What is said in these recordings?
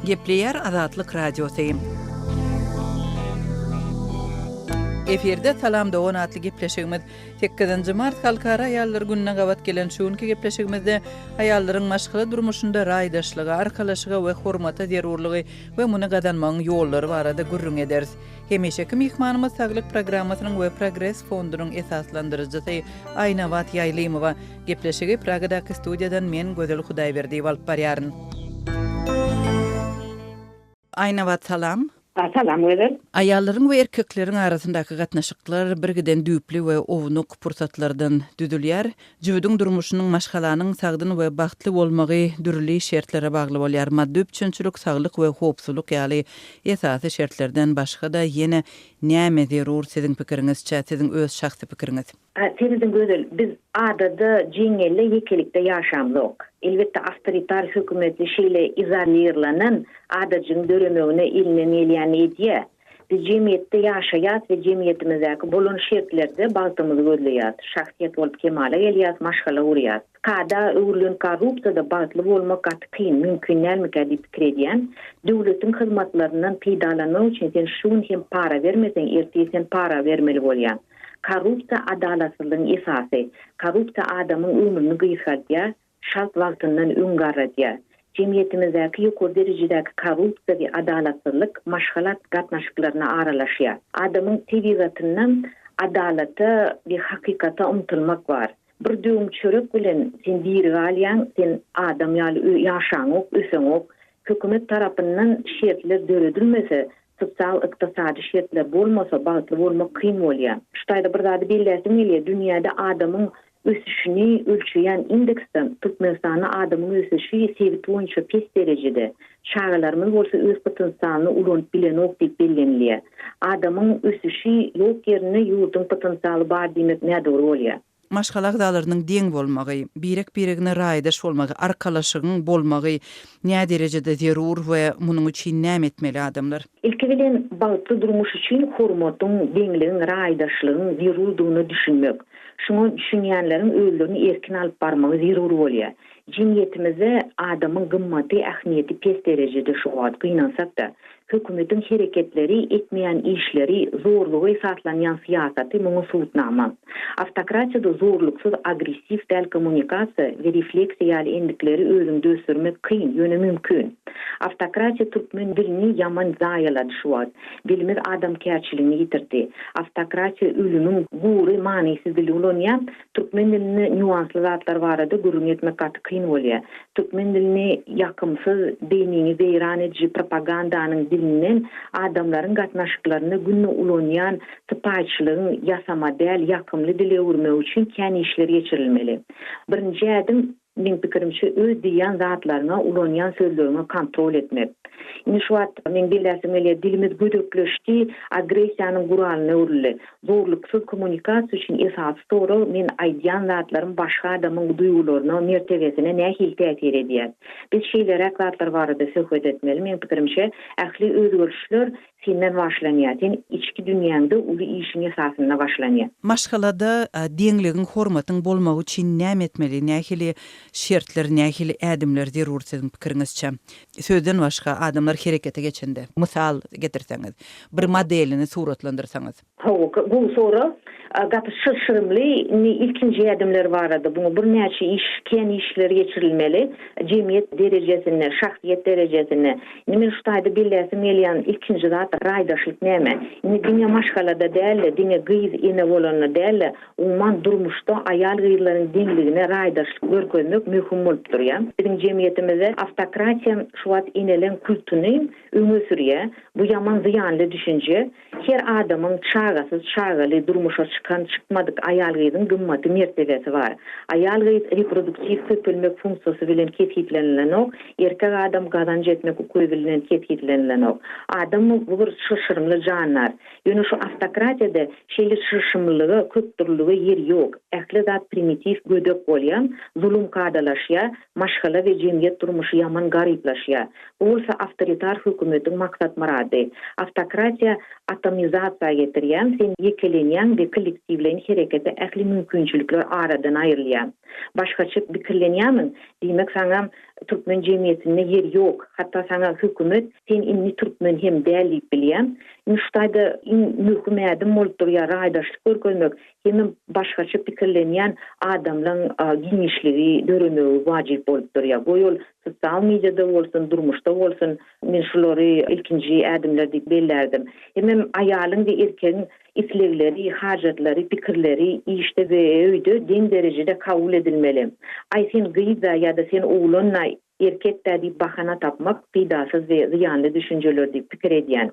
Gepleýär Azatlyk Radiosy. Efirde Salam dogan atly gepleşigimiz. Sekizinji mart Halkara aýallar gününe gabat gelen şu günki gepleşigimizde aýallaryň maşgala durmuşynda raýdaşlyga, arkalaşyga we hormata zerurlygy we muny gazanmagyň ýollary barada gürrüň ederis. Hemişeki myhmanymyz Saglyk programmasynyň we Progres fondunyň esaslandyryjysy Aýnabat Ýaýlymowa. Gepleşigi Pragadaky studiýadan men Gözel Hudaýberdiýewa alyp barýaryn. Aýnabat salam. Salam Gözel. Aýallaryň we erkekleriň arasyndaky gatnaşyklar birgiden düýpli we ownuk pursatlardan düzülýär. Jübüdiň durmuşynyň, maşgalanyň sagdyn we bagtly bolmagy dürli şertlere bagly bolýar. Maddy üpjünçilik, saglyk we howpsuzlyk ýaly esasy şertlerden başga-da ýene näme zerur siziň pikiriňizçe, siziň öz şahsy pikiriňiz? Serediň Gözel, biz adada, jeňňelde ýekelikde ýaşamzok. Elbetde awtoritar hökümetli şeýle izolirlenen adajygyň döremegine elinden gelýänini edýär. Biz jemgyýetde ýaşaýas we jemgyýetimizdäki bolan şertlerde bagtymyzy gözleýäs. Şahsyýet bolup kemala gelýäs, maşgala gurýas. Kada öwrülen korrupsiýada bagtly bolmak gaty kyn, mümkin dälmikä diýip pikir edýän. Döwletiň hyzmatlaryndan peýdalanmak üçin sen şu gün hem para bermeseň, ertir sen para bermeli bolýaň. Korrupsiýa adalatsyzlygyň esasy. Korrupsiýa adamyň ömrüni gysgaldýar, çalt wagtyndan öň garradýar. Jemgyýetimizdäki ýokary derejedäki korrupsiýa we adalatsyzlyk maşgala gatnaşyklaryna aralaşýar. Adamyň tebigatynda adalata we hakykata ymtylmak bar. Bir döwüm çörek bilen sen diri galýaň, sen adam ýaly ýaşaňok, öseňok. Hökümet tarapyndan şertler döredilmese, sosial-ykdysady şertler bolmasa bagtly bolmak kyn bolýar. Şu taýda bir zady belläsim gelýär, dünýäde adamyň ösüşini ölçeýän indeksde Türkmenistanda adamyň ösüşi sebit boýunça pes derejede, çagalarymyz bolsa öz potensialyny ulanyp bilenok diýip bellenilýär. Adamyň ösüşi ýok ýerinde ýurduň potensialy bar diýmek nädogry bolýar. Maşgala agzalarynyň deň bolmagy, birek-biregine raýdaş bolmagy, arkalaşygyň bolmagy näderejede zerur we munuň üçin näme etmeli adamlar? Ilki bilen, bagtly durmuş üçin hormatyň, deňligiň, raýdaşlygyň zerurdygyna düşünmek. Şuňa düşünýänleriň özlerini erkin alyp barmagy zerur bolýar. Jemgyýetimizde adamyň gymmaty, ähmiýeti pes derejede şu wagt, gynansak-da. Hökümetiň hereketleri, etmeýän işleri, zorluga esaslanýan syýasaty muňa subutnama. Awtokratiýada zorluksyz agressiw däl kommunikasiýa we refleksiýa ýaly endikleri özüňde ösdürmek kyn, ýöne mümkin. Awtokratiýa türkmen dilini ýaman zaýalady şu wagt. Dilimiz adamkärçiligini ýitirdi. Awtokratiýa ölümiň gury manysyz dili ulanýar, Türkmen dilinde nýuansly zatlar barada gürrüň etmek gaty kyn bolýar. Türkmen dilini ýakymsyz, beýniňi weýran ediji propagandanyň dilinden adamlaryň gatnaşyklarynda günde ulanýan sypaýyçylygyň ýasama däl ýakymly dile öwürmek üçin kän işler geçirilmeli. Birinji ädim, Meň pikirimçe öz diýýän zatlaryňa, ulanýan sözleriňe kontrol etmek. Indi şu wagt meň belläsim gelýär, dilimiz gödekleşdi, agressiýanyň guralyna öwrüldi. Zorluksyz kommunikasiýa üçin esasy sorag men aýdýan zatlarym başga adamyň duýgularyna, mertebesine nähili täsir edýär? Biz şeýleräk zatlar barada söhbet etmeli. Meň pikirimçe, ähli özgerişler Senden başlanýar. Sen içki dünýäňde uly işiň esasynda başlanýar. Maşgalada deňligiň, hormatyň bolmagy üçin näme etmeli, nähili şertler, nähili ädimler zerur siziň pikiriňizçe? Sözden başga adamlar herekete geçende, mysal getirseňiz, bir modelini suratlandyrsaňyz. Hawa, gowy sorag. Gaty çylşyrymly. Indi ilkinji ädimler barada buňa birnäçe iş, kän işler geçirilmeli. Jemgyýet derejesinde, şahsyýet derejesinde. Indi men şu taýda belläsim gelýän ilkinji zat raýdaşlyk näme? Indi diňe maşgalada däl-de, diňe gyz ene bolanda däl-de, umuman durmuşda aýal-gyzlaryň deňligine raýdaşlyk görkezmek möhüm bolup durýar. Biziň jemgyýetimizde awtokratiýa şu wagt eneleň kultuny öňe sürýär. Bu ýaman zyýanly düşünje. Her adamyň çagasyz, çagaly, durmuşa çykan, çykmadyk aýal-gyzyň gymmaty, mertebesi bar. Aýal-gyz reproduktiw köpelmek funksiýasy bilen kesgitlenilenok, erkek adam gazanç etmek ukyby bilen kesgitlenilenok. Adam bu bir çylşyrymly jandar. Ýöne şu awtokratiýada şeýle çylşymlylyga, köpdürlülige ýer ýok. Ähli zat primitiw, gödek bolýar, zulum kadalaşýar, maşgala we jemgyýet durmuşy ýaman garyplaşýar. Bu bolsa awtoritar hökümetiň maksat-myrady. Awtokratiýa atomizasiýa getirýär, sen ýekelenýäň we kollektiwleýin herekete ähli mümkinçilikler aradan aýrylýar. Başgaça pikirlenýärmiň? Diýmek saňa türkmen jemgyýetinde ýer ýok. Hatda saňa hökümet sen indi türkmen hem däl diýip bilýär. Indi şu taýda iň möhüm ädim bolup durýar raýdaşlyk görkezmek hemem başgaça pikirlenýän adamlaň giňişligi döremegi wajyp bolup durýar. Goý ol sosial mediada bolsun, durmuşda bolsun, men şulary ilkinji ädimler diýip bellärdim. Hemem aýalyň we erkegiň islegleri, hajatlary, pikirleri işde we öýde deň derejede kabul edilmeli. Aý sen gyz-da ýa-da sen oglan-da, erkek-dä diýip bahana tapmak peýdasyz we zyýanly düşünjeler diýip pikir edýän.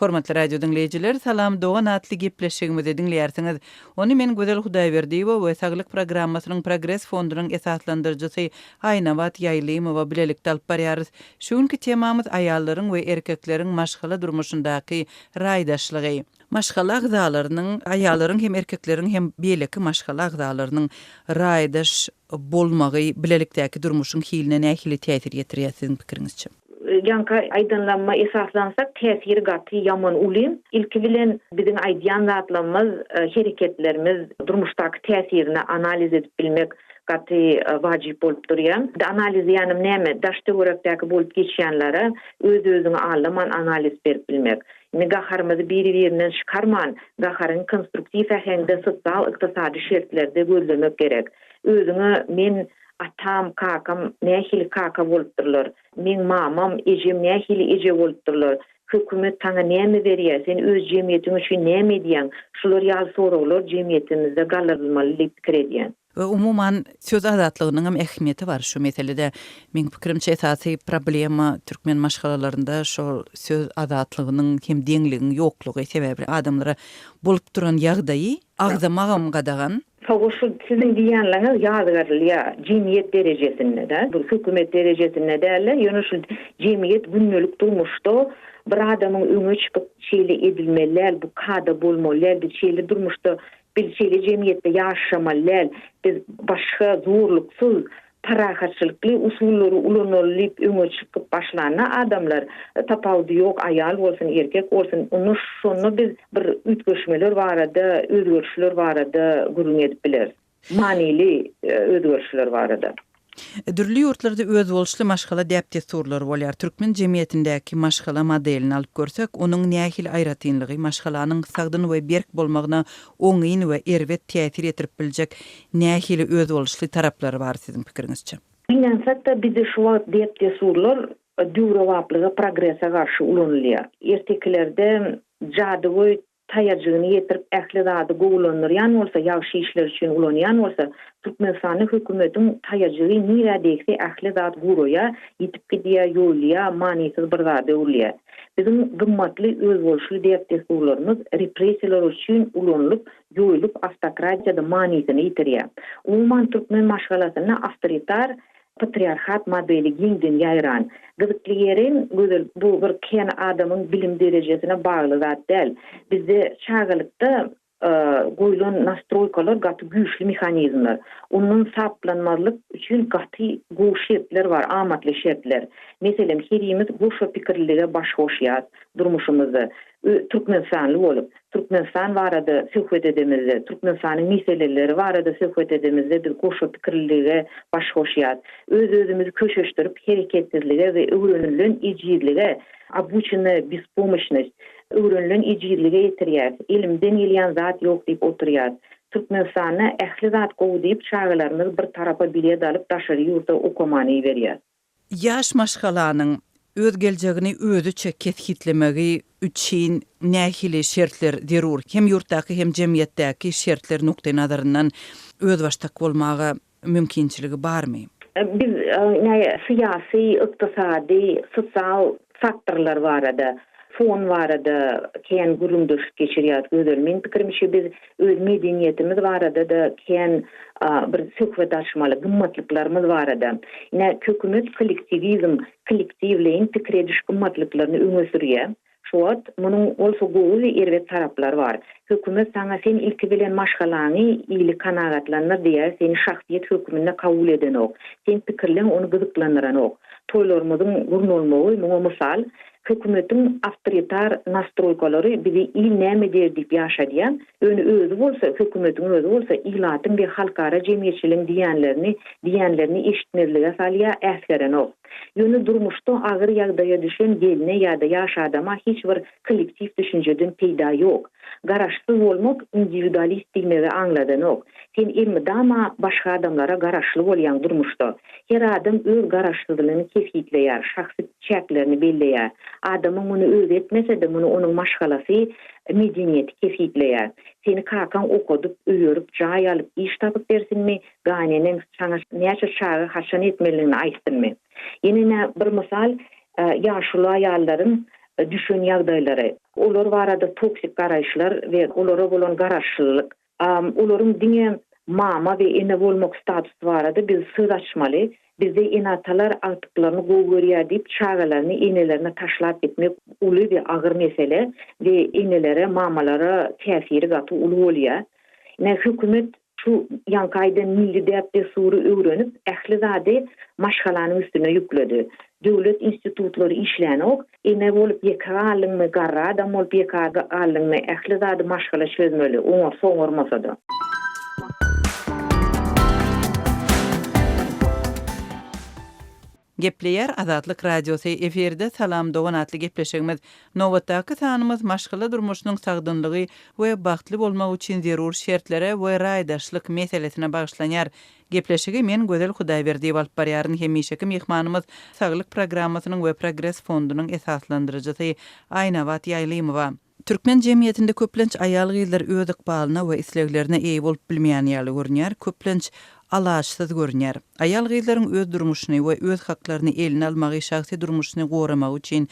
Hormatly radio diňleýjiler, Salam dogan atly gepleşigimizi diňleýärsiňiz. Ony men Gözel Hudaýberdiýewa we Saglyk programmasynyň Progres fondunyň esaslandyryjysy Aýnabat Ýaýlymowa bilelikde alyp barýarys. Şu günki temamyz aýallaryň we erkekleriň maşgala durmuşyndaky raýdaşlygy. Maşgala agzalarynyň, aýallaryň hem erkekleriň hem beýleki maşgala agzalarynyň raýdaş bolmagy bilelikdäki durmuşyň hiline nähili täsir ýetirýär siziň pikiriňizçe? Ýaňky aýdanlaryma esaslansak, täsiri gaty ýaman uly. Ilki bilen biziň aýdýan zatlarymyz, hereketlerimiz durmuşdaky täsirini analiz edip bilmek gaty wajyp bolup durýar. Analiz diýýänim näme? Daş-töwerekdäki bolup geçýänlere öz-özüňi aldaman analiz berip bilmek. Indi gaharymyzy biri-birinden çykarman, gaharyňy konstruktiw äheňde sosial-ykdysady şertlerde gözlemek gerek. Özüňe men atam, kakam nähili kaka bolupdyrlar, meň mamam, ejem nähili eje bolupdyrlar, hökümet saňa näme berýär, sen öz jemgyýetiň üçin näme edýäň, şular ýaly soraglar jemgyýetimizde galdyrylmaly diýip pikir edýän. We umuman söz azatlygynyňam ähmiýeti bar şu meselede. Meň pikirimçe esasy problema türkmen maşgalalarynda şol söz azatlygynyň hem deňligiň ýoklugy sebäpli adamlara bolup duran ýagdaýy agzamagam gadagan. Hawa şu siziň diýýänleriňiz ýazgarylýar jemgyýet derejesinde-de, bir hökümet derejesinde däl-de, ýöne şu jemgyýet gündelik durmuşda bir adamyň öňe çykyp şeýle edilmeli däl, bu kada bolmaly däl, biz şeýle durmuşda Biz şeýle jemgyýetde ýaşamaly däl. Biz başga zorluksyz, parahatçylykly usullary ulanaly diýip öňe çykyp başlanda adamlar, tapawudy ýok, aýal bolsun, erkek bolsun, onda şonda biz bir üýtgeşmeler barada, özgerişler barada gürrüň edip bileris. Manyly özgerişler barada. Dürli ýurtlarda özboluşly maşgala däp-dessurlary bolýar. Türkmen jemgyýetindäki maşgala modelini alyp görsek, onuň nähili aýratynlygy, maşgalanyň sagdyn we berk bolmagyna oňyn we erbet täsir ýetirip biljek nähili özboluşly taraplary bar siziň pikiriňizçe? Gynansak-da, bizde şu wagt däp-dessurlar döwrebaplyga, progrese garşy ulanylýar. Ertekilerde jadygöý taýajygyny getirip ähli zady gowulandyrýan bolsa, ýagşy işler üçin ulanýan bolsa, Türkmenistanda hökümetiň taýajygy nirä degse ähli zat guraýar, ýitip gidýär, ýoýulýar, manysyz bir zada öwrülýär. Biziň gymmatly özboluşly däp-dessurlarymyz repressiýalar üçin ulanylyp, ýoýulyp awtokratiýada manysyny ýitirýär. Umuman türkmen maşgalasynda awtoritar Patriarhat modeli giňden ýaýran. Gyzykly ýeri, Gözel, bu bir kän adamyň bilim derejesine bagly zat däl. Bizde çagalykda goýlan nastroýkalar gaty güýçli mehanizmler. Ondan saplanmazlyk üçin gaty gowy şertler bar, amatly şertler. Meselem, herimiz goşa pikirlilige baş goşýas durmuşymyzda. Türkmenistanly bolup, Türkmenistan barada söhbet edemizde, Türkmenistanyň meseleleri barada söhbet edemizde biz goşa pikirlilige baş goşýas. Öz-özümizi köşeşdirip hereketsizlige we öwrenilen ejizlige, obuçennaýa bespomoşnost, öwrenilen ejizlige ýetirýäs. Elimden gelýän zat ýok diýip oturýas. Türkmenistanda ähli zat gowy diýip çagalarymyzy bir tarapa bilet alyp daşary ýurda okamana iberýäs. Ýaş maşgalanyň öz geljegini özüçe kesgitlemegi üçin nähili şertler zerur? Hem ýurtdaky, hem jemgyýetdäki şertler nukdaýnazaryndan özbaşdak bolmaga mümkinçiligi barmy? Biz syýasy, ykdysady, sosial faktorlar barada, fon barada kän gürrüňdeşlik geçirýäris Gözel. Meň pikirimçe biz öz medeniýetimiz barada-da kän bir söhbet açmaly, gymmatlyklarymyz barada. Ine, hökümet kollektiwizm, kollektiwleýin pikir ediş gymmatlyklaryny öňe sürýär. Şu wagt munuň bolsa gowy we erbet taraplary bar. Hökümet saňa sen ilki bilen maşgalaňy ili kanagatlandyr diýýär, seni şahsyýet höküminde kabul edenok. Seň pikirleň ony gyzyklandyranok. Toýlarymyzyň gurnalmagy muňa mysal. Hökümetiň awtoritar nastroýkalary bizi il näme diýer diýip ýaşadýar. Ýöne özi bolsa, hökümetiň özi bolsa ilatyň we halkara jemgyýetçiligiň diýýänlerini diýýänlerini eşitmezlige salýar, äsgerenok. Ýöne durmuşda agyr ýagdaýa düşen gelne ýa-da ýaş adama hiç bir kollektiw düşünjeden peýda ýok. Garaşsyz bolmak indiwidualist diýmegi aňladanok. Sen elmydama başga adamlara garaşly bolýaň durmuşda. Her adam öz garaşsyzlygyny kesgitleýär, şahsy çäklerini belleýär. Adamyň muny özi etmese-de, muny onuň maşgalasy, medeniýeti kesgitleýär. Seni kakaň okadyp, öýerip, jaý alyp, iş tapyp bersinmi, gaýyneneň saňa näçe çaga haçan etmelidigini aýtsynmy? Ýene nä bir mysal, ýaşuly aýallaryň düşen ýagdaýlary. Olar barada toksik garaýyşlar we olara bolan garaşlylyk. Olaryň diňe mama we ene bolmak statusy barada biz söz açmaly. Bizde ene-atalar agtyklaryny gowy görýär diýip çagalaryny enelerine taşlap gitmek uly we agyr mesele we enelere, mamalara täsiri gaty uly bolýar. Ine hökümet şu ýaňky aýdan milli däp-dessury öwrenip ähli zady maşgalanyň üstüne ýükledi. Döwlet institutlary işlänok. Ene bolup ýeke galdyňmy, garry adam bolup ýeke galdyňmy, ähli zady maşgala çözmeli, oňarsa oňarmasa-da. Gepleýär Azatlyk Radiosy, efirde Salam dogan atly gepleşigimiz. Nobatdaky sanymyz maşgala durmuşynyň sagdynlygy we bagtly bolmagy üçin zerur şertlere we raýdaşlyk meselesine bagyşlanýar. Gepleşigi men Gözel Hudaýberdiýewa alyp barýaryn. Hemişeki myhmanymyz Saglyk programmasynyň we Progres fondunyň esaslandyryjysy Aýnabat Ýaýlymowa. Türkmen jemgyýetinde köplenç aýal-gyzlar öz ykbalyna we isleglerine eýe bolup bilmeýän ýaly görünýär, köplenç alaçsyz görünýär. Aýal-gyzlaryň öz durmuşyny we öz haklaryny eline almagy, şahsy durmuşyny goramagy üçin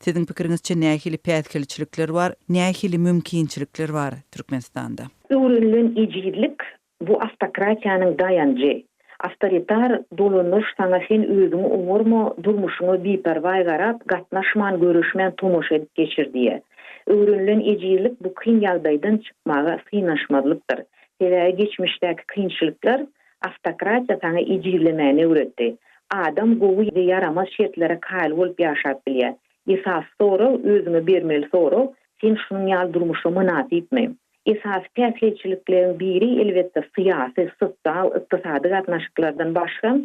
siziň pikiriňizçe nähili päsgelçilikler bar, nähili mümkinçilikler bar Türkmenistanda? Öwrenilen ejizlik Bu awtokratiýanyň daýanjy. Awtoritar dolandyryş saňa sen özüňi oňarma, durmuşyňa biperwaý garap, gatnaşman, göreşmän tomaşa edip geçir diýýär. Öwrenilen ejizlik bu kyn ýagdaýdan çykmaga synanyşmazlykdyr. Sebäbi geçmişdäki kynçylyklar awtokratiýa saňa ejizlemäni öwretdi. Adam gowy we ýaramaz şertlere kaýyl bolup ýaşap bilýär. Esasy sorag, özüňe bermeli sorag, sen şunuň ýaly durmuşa mynasypmy? Esasy päsgelçilikleriň biri, elbetde, syýasy, sosial, ykdysady gatnaşyklardan başga,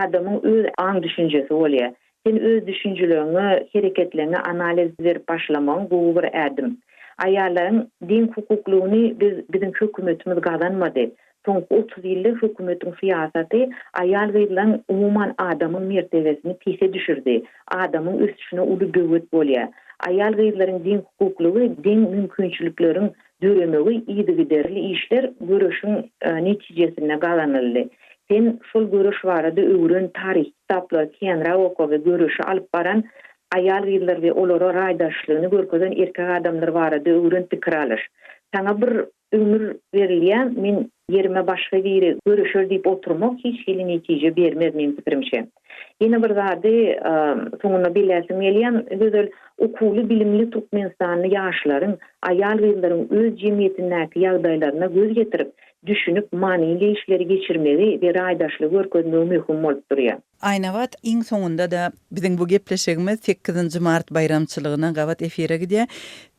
adamyň öz aň-düşünjesi bolýar. Sen öz düşünjeleriňe, hereketleriňe analiz berip başlamagyň gowy bir ädim. Aýallaryň deň hukuklygyny biz, biziň hökümetimiz gazanmady. Soňky 30 ýylda hökümetiň syýasaty aýal-gyzlaryň, umuman, adamyň mertebesini pese düşürdi, adamyň ösüşine uly böwet bolýar. Aýal-gyzlaryň deň hukuklygy, deň mümkinçilikleriň döremegi yzygiderli işler, göreşiň netijesinde gazanyldy. Sen şol göreş barada öwren, taryhy kitaplary känräk oka we göreşi alyp baran aýal-gyzlar we olara raýdaşlygyny görkezen erkek adamlar barada öwren, pikir alyş. Saňa bir Ömür berilýär, men ýerime başga biri göreşer diýip oturmak hiç hili netije bermez meň pikirimçe. Ýene bir zady soňunda belläsim gelýär, Gözel, okuwly bilimli türkmenistanly ýaşlaryň, aýal-gyzlaryň öz jemgyýetindäki ýagdaýlaryna göz ýetirip, düşünip manyly işleri geçirmegi we raýdaşlygy görkezmegi möhüm bolup durýar. Aýnabat, iň soňunda-da biziň bu gepleşigimiz sekizinji mart baýramçylygyna gabat efire gidýär.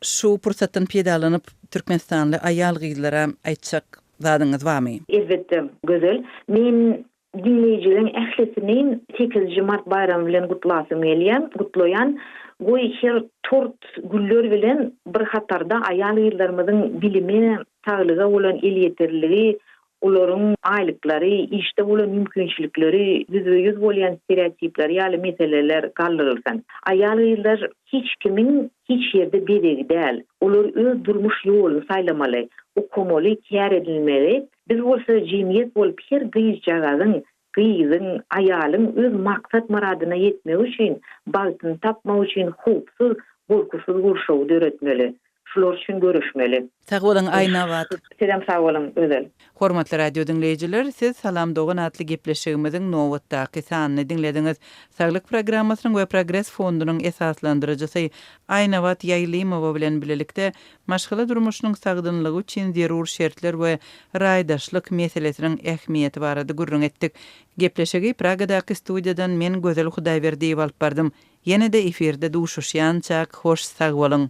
Şu pursatdan peýdalanyp, türkmenistanly aýal-gyzlara aýtjak zadyňyz barmy? Elbetde, Gözel. Men diňleýjileriň ählisini sekizinji mart baýramy bilen gutlasym gelýär, gutlaýan. Goý, her tort güller bilen bir hatarda aýal-gyzlarymyzyň bilime, saglyga bolan elýeterliligi, olaryň aýlyklary, işde bolan mümkinçilikleri, ýüzbe-ýüz bolýan stereotipleri ýaly meseleler galdyrylsyn. Aýal-gyzlar hiç kimiň hiç ýerde bezegi däl. Olar öz durmuş ýoluny saýlamaly, okamaly, kär edinmeli. Biz bolsa jemgyýet bolup her gyzjagazyň, gyzyň, aýalyň öz maksat-myradyna ýetmegi üçin, bagtyny tapmagy üçin howpsuz, gorkusyz gurşawy döretmeli. Şular üçin göreşmeli. Sag boluň Aýnabat. Sizem sag boluň Gözel. Hormatly radio diňleýjiler, siz Salam dogan atly gepleşigimiziň nobatdaky sanyny diňlediňiz. Saglyk programmasynyň we Progres fondunyň esaslandyryjysy Aýnabat Ýaýlymowa bilen bilelikde maşgala durmuşynyň sagdynlygy üçin zerur şertler we raýdaşlyk meselesiniň ähmiýeti barada gürrüň etdik. Gepleşigi Pragadaky studiýadan men Gözel Hudaýberdiýewa alyp bardym. Ýene-de efirde duşuşýançak hoş sag boluň!